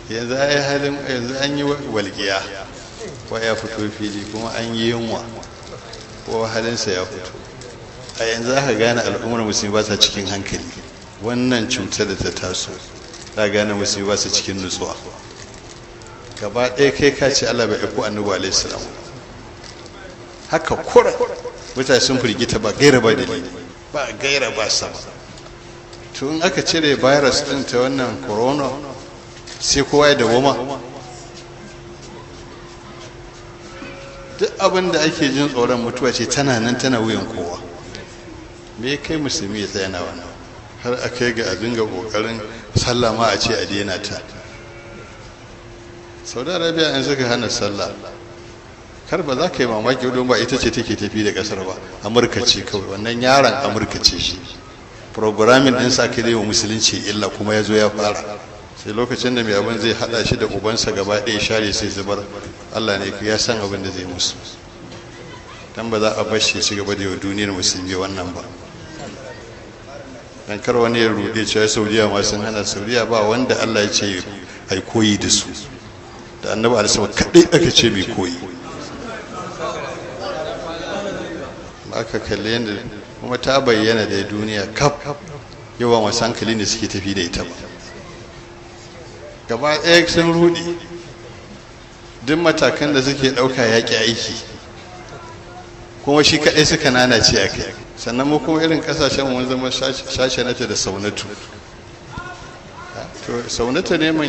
Yanzu ai halin yanzu an yi walƙiya ko ya fito fili, kuma an yi yunwa ko halinsa ya fito. A yanzu aka gane al'ummar musulmi ba sa cikin hankali. Wannan cutar da ta taso za gane musulmi ba su cikin nutsuwa gaba ɗaya. Kai ka ce Allah bai aiko Annabi alaihi salam. Haka kura mutane sun firgita ba gaira ba dalili, ba gaira ba sama. To, in aka cire virus ɗin ta wannan corona, sai kowa ya dawoma. Duk abin da ake jin tsoron mutuwa ce tana nan tana wuyan kowa. Me kai musulmi ya tsaya na wannan har a kai ga a dinga kokarin sallah ma a ce a daina ta? Saudi Arabia in suka hana sallah, kar ba za ka yi mamaki, don ba ita ce take tafi da kasar ba, Amurka ce kawai. Wannan yaron Amurka ce shi programming din sa aka yi wa musulunci illa, kuma ya zo ya fara. Sai lokacin da mai abin zai hada shi da ubansa gaba ɗaya share sai zubar. Allah ne ya san abin da zai musu, dan ba za a bar shi ci gaba da yau duniyar musulmi wannan ba. Dan kar wani ya rude cewa Saudiya ma sun hana. Saudiya ba wanda Allah ya ce ai koyi da su, da Annabi alaihi kadai aka ce mai koyi. Aka kalli yadda kuma ta bayyana da duniya kaf, yawa masu hankali ne suke tafi da ita ba. Gaba ɗaya sun rudi, duk matakan da suke ɗauka yaƙi aiki, kuma shi kaɗai suka nanace a kai. Sannan mu kuma irin ƙasashen mun zama shashanata da saunatu. To, saunata ne man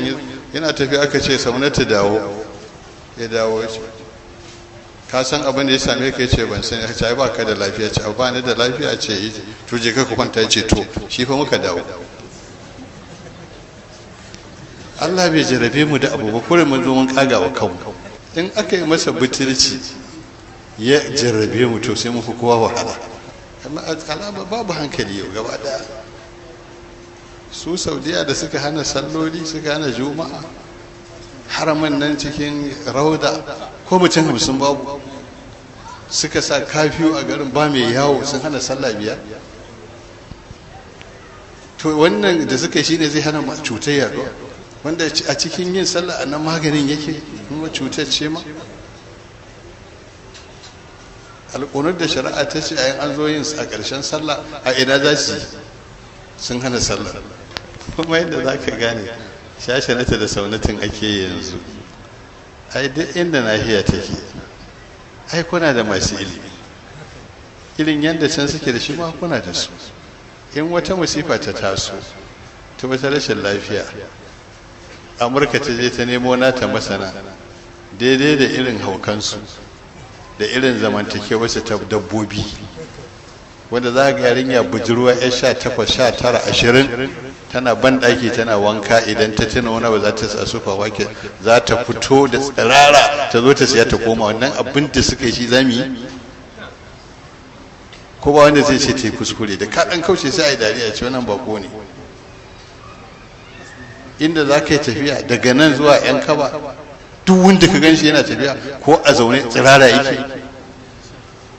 yana tafi, aka ce, "Saunata, dawo." Ya dawo, ya ce, "Ka san abin da ya same ka?" Ce, "Ban sani." Ce, "Ai ba ka da lafiya." Ce, "Ba ni da lafiya?" Ce, "To, je ka kwanta." Ce, "To, shi fa muka dawo." Allah bai jarabe mu da abu ba, kure mun zo mun kaga wa kanmu. In aka yi masa butulci ya jarrabe mu, to sai mu fi kowa wahala. Amma alama babu hankali yau gaba daya. Su Saudiya da suka hana salloli, suka hana juma'a, haramin nan cikin rauda ko mutum 50 babu, suka sa kafiyu a garin, ba mai yawo, sun hana sallah 5. To, wannan da suka shi ne zai hana cutar yaduwa, wanda a cikin yin sallah a nan maganin yake, kuma cutar ce ma. Alƙunar da shari'a ta ce a yin an zo yin a ƙarshen sallah, a ina za su yi? Sun hana sallah. Kuma yadda za ka gane shashanata da saunatin ake yanzu, ai duk inda nahiya take, ai kuna da masu ilimi irin yadda can suke da shi ma kuna da su. In wata musifa ta taso ta wata rashin lafiya, Amurka ta je ta nemo nata masana daidai da irin haukansu da irin zamantakewarsu ta dabbobi, wanda za ga yarinya budurwa ya 18, 19, 20 tana ban ɗaki tana wanka, idan ta tuna wani ba za ta sa supermarket, za ta fito da tsirara ta zo ta siya ta koma. Wannan abin da suka yi shi za mu yi, ko ba wanda zai ce ta yi kuskure. Da ka ɗan kauce sai a yi dariya, ce wannan bako ne. Inda za ka yi tafiya daga nan zuwa Yan Kaba, duk wanda ka ganshi yana tafiya ko a zaune tsirara yake.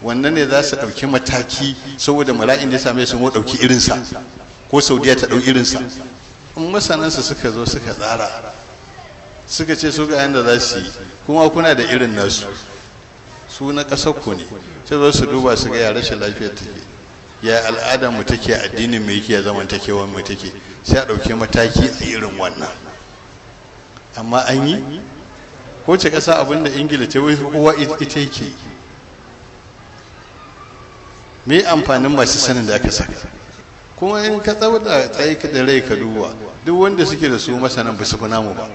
Wannan ne za su ɗauki mataki saboda mala'in da ya same su, mu ɗauki irinsa, ko Saudiya ta ɗauki irinsa. In masanansu suka zo suka tsara, suka ce su ga yanda za su yi, kuma kuna da irin nasu, su na ƙasar ku ne, sai zo su duba su ga ya rashin lafiyar take, ya al'adar mu take, addinin mu yake, ya zamantakewar mu take, sai a ɗauki mataki a irin wannan. Amma an yi ko ce ƙasa abinda Ingila ta wai kowa ita yake. Me amfanin masu sanin da aka saka? Kuma in ka tsauda tsaye da rai ka duba, duk wanda suke da su masanan ba su fi namu ba.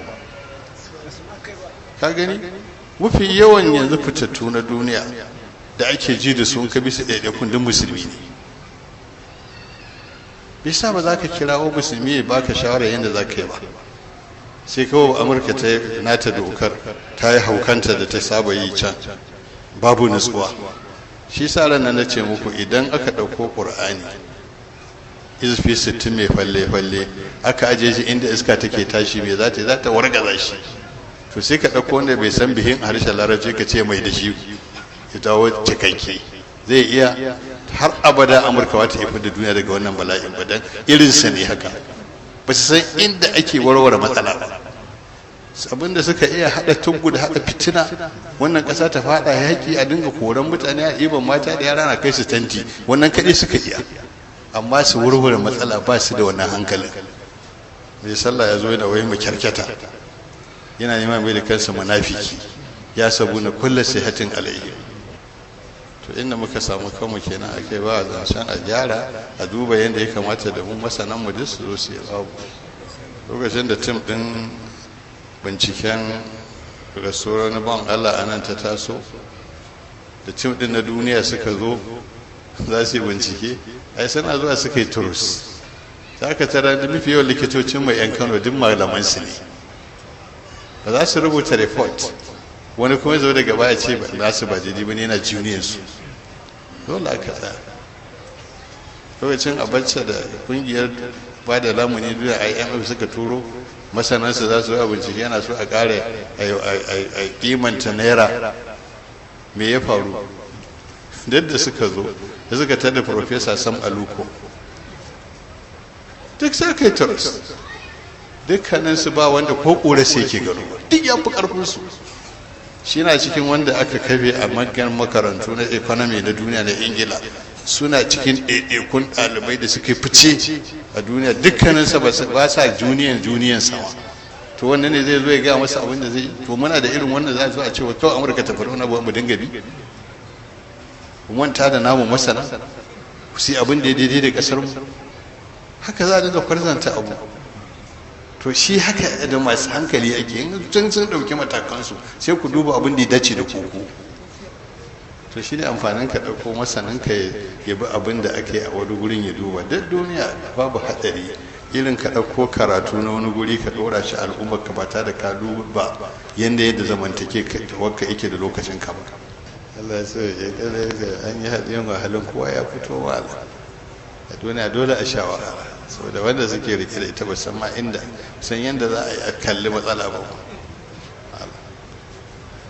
Ka gani, mafi yawan yanzu fitattu na duniya da ake ji da su, in ka bi su ɗaiɗaikun, duk musulmi ne. Bisa ba za ka kirawo musulmi ya baka shawara yadda za ka yi ba, sai kawai Amurka ta nata dokar, ta yi haukanta da ta saba yi can, babu nutsuwa. Shi sa ran nan na ce muku, idan aka ɗauko Ƙur'ani izfi 60 mai falle-falle aka aje shi inda iska take tashi, mai za ta za ta wargaza shi. To, sai ka ɗauko wanda bai san bihin harshen Larabci ka ce mai da shi ya dawo cikakke, zai iya? Har abada Amurka wata ifi da duniya daga wannan bala'in ba, dan irinsa ne haka, ba su san inda ake warware matsala ba. Abinda suka iya hada tuggu da hada fitina, wannan kasa ta fada yaki, a dinga koran mutane, a iban mata da yara na kai su tanti, wannan kaɗai suka iya. Amma su wurwure matsala, ba su da wannan hankalin. Mai sallah ya zo yana wai mu kyarkyata, yana neman mai da kansa munafiki, ya sabu na kulla sihatin alaihi. To inda muka samu kanmu kenan, akai ba zancen a gyara, a duba yadda ya kamata da mu masanan mu duk su zo su yi babu. Lokacin da tim din binciken rasuwar wani ban Allah anan ta taso, da tim din na duniya suka zo za su yi bincike, ai suna zuwa suka yi turus. Za ka tara da mafi yawan likitocin mai 'yan Kano duk malaman su ne. Ba za su rubuta report, wani kuma zo daga baya ce ba su ba daidai ba ne, yana junior su. Dole aka tsaya. Lokacin Abacha, da kungiyar ba da lamuni duniya IMF suka turo masanansa za su yi bincike, yana so a kare a kimanta naira. Me ya faru? Duk da suka zo da suka tada Professor Sam Aluko, duk sai kai turus, dukkaninsu ba wanda ko ƙura sai ke gano, duk ya fi ƙarfinsu. Shi na cikin wanda aka kafe a manyan makarantu na economy na duniya na Ingila, suna cikin ɗaiɗaikun ɗalibai da suka fice a duniya. Dukkaninsa ba sa juniyan juniyan sama. To wannan ne zai zo ya gaya masa abin da zai. To muna da irin wannan, za a zo a ce wa kawai Amurka ta faɗi wani abu mu dinga bi, mu manta da namu masana su yi abin da ya daidai da ƙasar mu. Haka za a dinga kwarzanta abu. To shi haka da masu hankali ake yin tun sun ɗauki matakansu, sai ku duba abin da ya dace da koko. To shi ne amfanin ka ɗauko masanin ka ya bi abin da ake a wani gurin ya duba. Duk duniya babu haɗari irin ka ɗauko karatu na wani guri ka ɗora shi al'ummar ka ba tare da ka duba yadda zamantake wakka yake da lokacin ka ba. Allah ya so ya kare an yi haɗin wahalin kowa ya fito wahala a duniya, dole a sha wahala, saboda wanda suke rike da ita ba san ma inda san yadda za a yi a kalli matsala ba.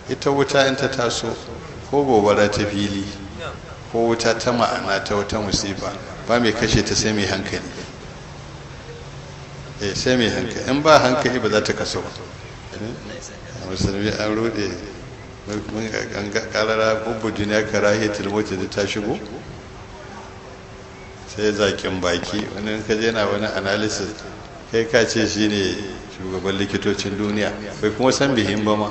Ita wuta in ta taso, ko gobara ta fili ko wuta ta ma'ana ta wata musifa, ba mai kashe ta sai mai hankali. Eh, sai mai hankali. In ba hankali, ba za ta kaso ba. Musulmi an rude, mun karara bubbu duniya karahiyatul maut da ta shigo, sai zakin baki. Wani ka je na wani analysis, kai ka ce shi ne shugaban likitocin duniya, bai kuma san bihin ba ma.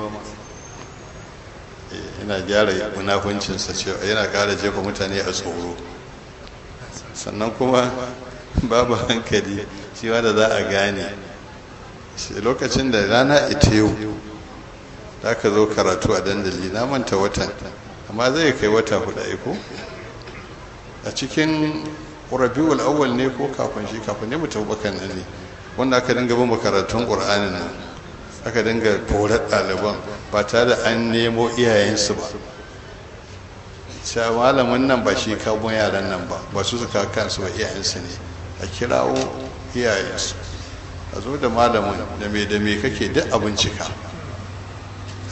Yana gyara munafuncinsa cewa yana ƙara jefa mutane a tsoro. Sannan kuma babu hankali shi da za a gane lokacin da rana ita yau za ka zo karatu a dandali. Na manta watan, amma zai kai wata 4 aiko a cikin Rabiul Awwal ne ko kafin shi, kafin ne mutum bakan nan ne wanda aka dinga bin makarantun Qur'ani nan, aka dinga korar ɗaliban ba tare da an nemo iyayensu ba, cewa malamin nan ba shi kamo yaran nan ba, ba su suka kansu ba, iyayensu ne. A kirawo iyayensu, a zo da malamin da me da me kake, duk abin cika.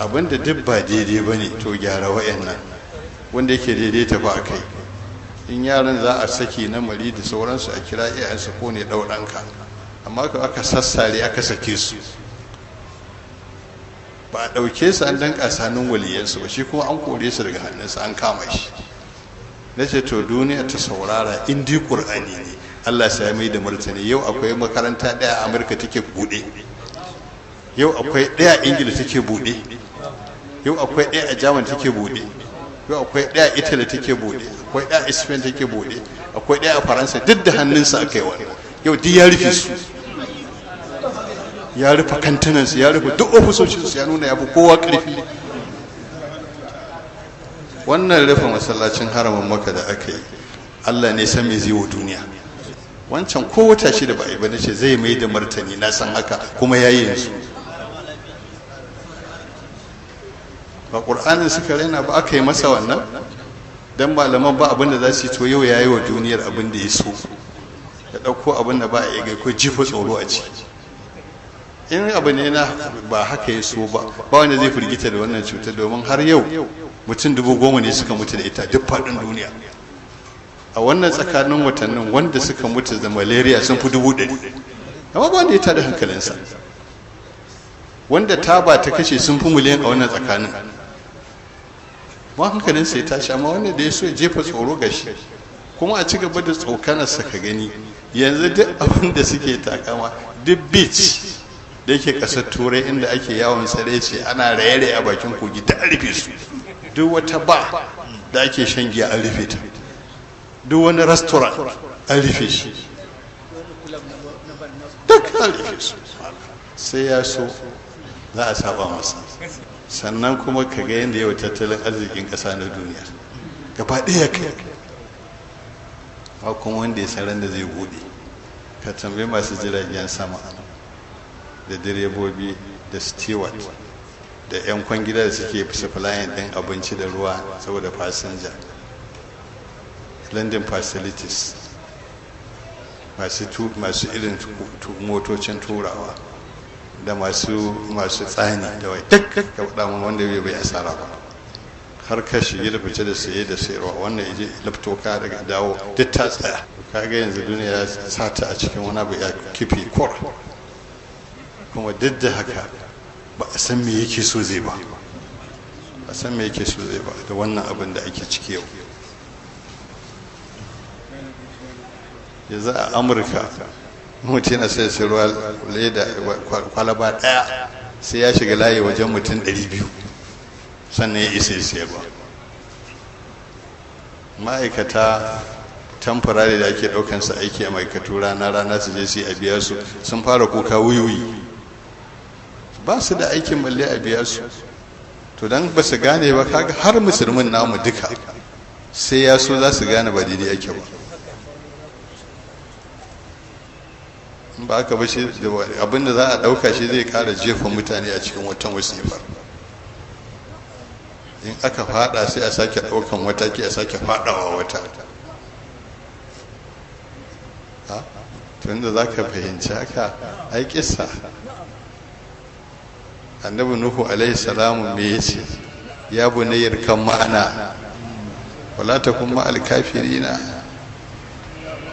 Abin da duk ba daidai ba ne, to gyara wa'annan, wanda yake daidai tafi a kai. In yaran za a saki na mari da sauransu, a kira iyayensu ko ne ɗau ɗanka. Amma ka aka sassare aka sake su, ba a ɗauke su an danƙa hannun waliyansu ba, shi kuma an kore su daga hannunsa, an kama shi. Na ce to duniya ta saurara, in dai Ƙur'ani ne, Allah sai mai da martani. Yau akwai makaranta ɗaya a Amurka take buɗe, yau akwai ɗaya a Ingila take buɗe, yau akwai ɗaya a Germany take buɗe, yau akwai ɗaya a Italy take buɗe, akwai ɗaya a Spain take buɗe, akwai ɗaya a Faransa. Duk da hannunsa aka yi wannan. Yau duk ya rufe su, ya rufe kantinansu, ya rufe duk ofisoshinsu, ya nuna ya fi kowa ƙarfi. Wannan rufe masallacin haramin Maka da aka yi, Allah ne san me zai wa duniya. Wancan ko wata shi da ba a yi ba, nace zai mai da martani, na san haka, kuma ya yi yanzu. Ba Ƙur'anin suka raina ba aka yi masa wannan, don malaman ba abin da za su yi. To yau ya yi wa duniyar abin da ya so, ya ɗauko abin da ba a yi ko jifa tsoro a ciki. In abu ne na ba haka ya so ba, ba wanda zai firgita da wannan cutar, domin har yau mutum 10,000 ne suka mutu da ita duk faɗin duniya. A wannan tsakanin watannin, wanda suka mutu da malaria sun fi 100,000, amma ba wanda ya tada hankalinsa. Wanda taba ta kashe sun fi miliyan a wannan tsakanin. Ma hankalin sai tashi, amma wanda da ya so ya jefa tsoro ga shi kuma a ci gaba da tsokanarsa. Ka gani yanzu duk abin da suke takama, duk beach da yake kasar Turai inda ake yawon tsare ce ana raye-raye a bakin kogi, ta rufe su. Duk wata ba da ake shan giya an rufe ta, duk wani restaurant an rufe shi, duk an rufe su. Sai ya so za a saba masa. Sannan kuma ka ga yadda yau tattalin arzikin ƙasa na duniya gaba ɗaya kai ba kuma wanda ya san ran da zai buɗe. Ka tambayi masu jiragen sama da direbobi da steward da 'yan kwangila da suke supplying ɗin abinci da ruwa saboda fasinja, landing facilities, masu irin motocin turawa da masu tsani da wai, duk ka faɗa mun wanda bai asara ba. Har ka shige da fice da saye da sayarwa, wannan ije laftoka daga dawo, duk ta tsaya. Kaga yanzu duniya ya sata a cikin wani abu ya kife kwar. Kuma duk da haka ba a san me yake so zai ba, a san me yake so zai ba da wannan abin da ake ciki yau. Yanzu a Amurka mutum yana sai sai ruwa leda kwalaba daya, sai ya shiga layi wajen mutum 200 sannan ya isa ya sayarwa. Ma'aikata temporary da ake daukan su aiki a ma'aikatu rana rana su je su a biya su, sun fara kuka wuyuyi, ba su da aikin balle a biya su. To dan ba su gane ba, kaga har musulmin namu duka sai ya so za su gane ba daidai ake ba. In ba aka bashi abinda za a dauka shi zai kara jefa mutane a cikin watan wasifar. In aka fada sai a sake daukan mataki, a sake fadawa wata. Tunda za ka fahimci haka, ai kissa Annabi Nuhu alaihi salamu me yace? Ya bunayyar kan ma'ana wala takun ma'al kafirina.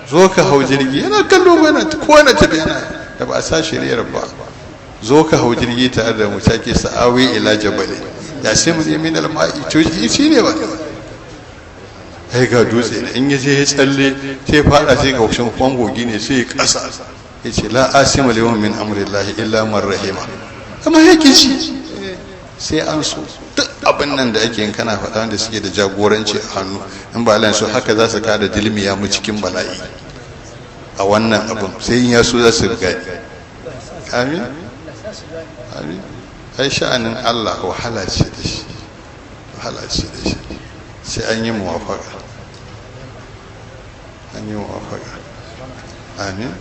Zo ka hau jirgi, yana kallo bana ko na tafi yana da ba a sa shiriyar ba. Zo ka hau jirgi tare da mu, take sa'awi ila jabali ya sai mu min alma'i. To shi ne ba ai ga dutse ne, in yaje ya tsalle sai fada, sai ga kushin kwangogi ne, sai ya kasa, ya ce la asima liwan min amrillahi illa man rahima. Amma yake shi sai an so duk abin nan da ake yin kana faɗa wanda suke da jagoranci a hannu, in ba Allah so haka za su kada dilmiya mu cikin bala'i a wannan abin, sai in ya so za su gani. Amin, amin. Ai sha'anin Allah wahala ce da shi, wahala ce da shi, sai an yi muwafaka, an yi muwafaka. Amin.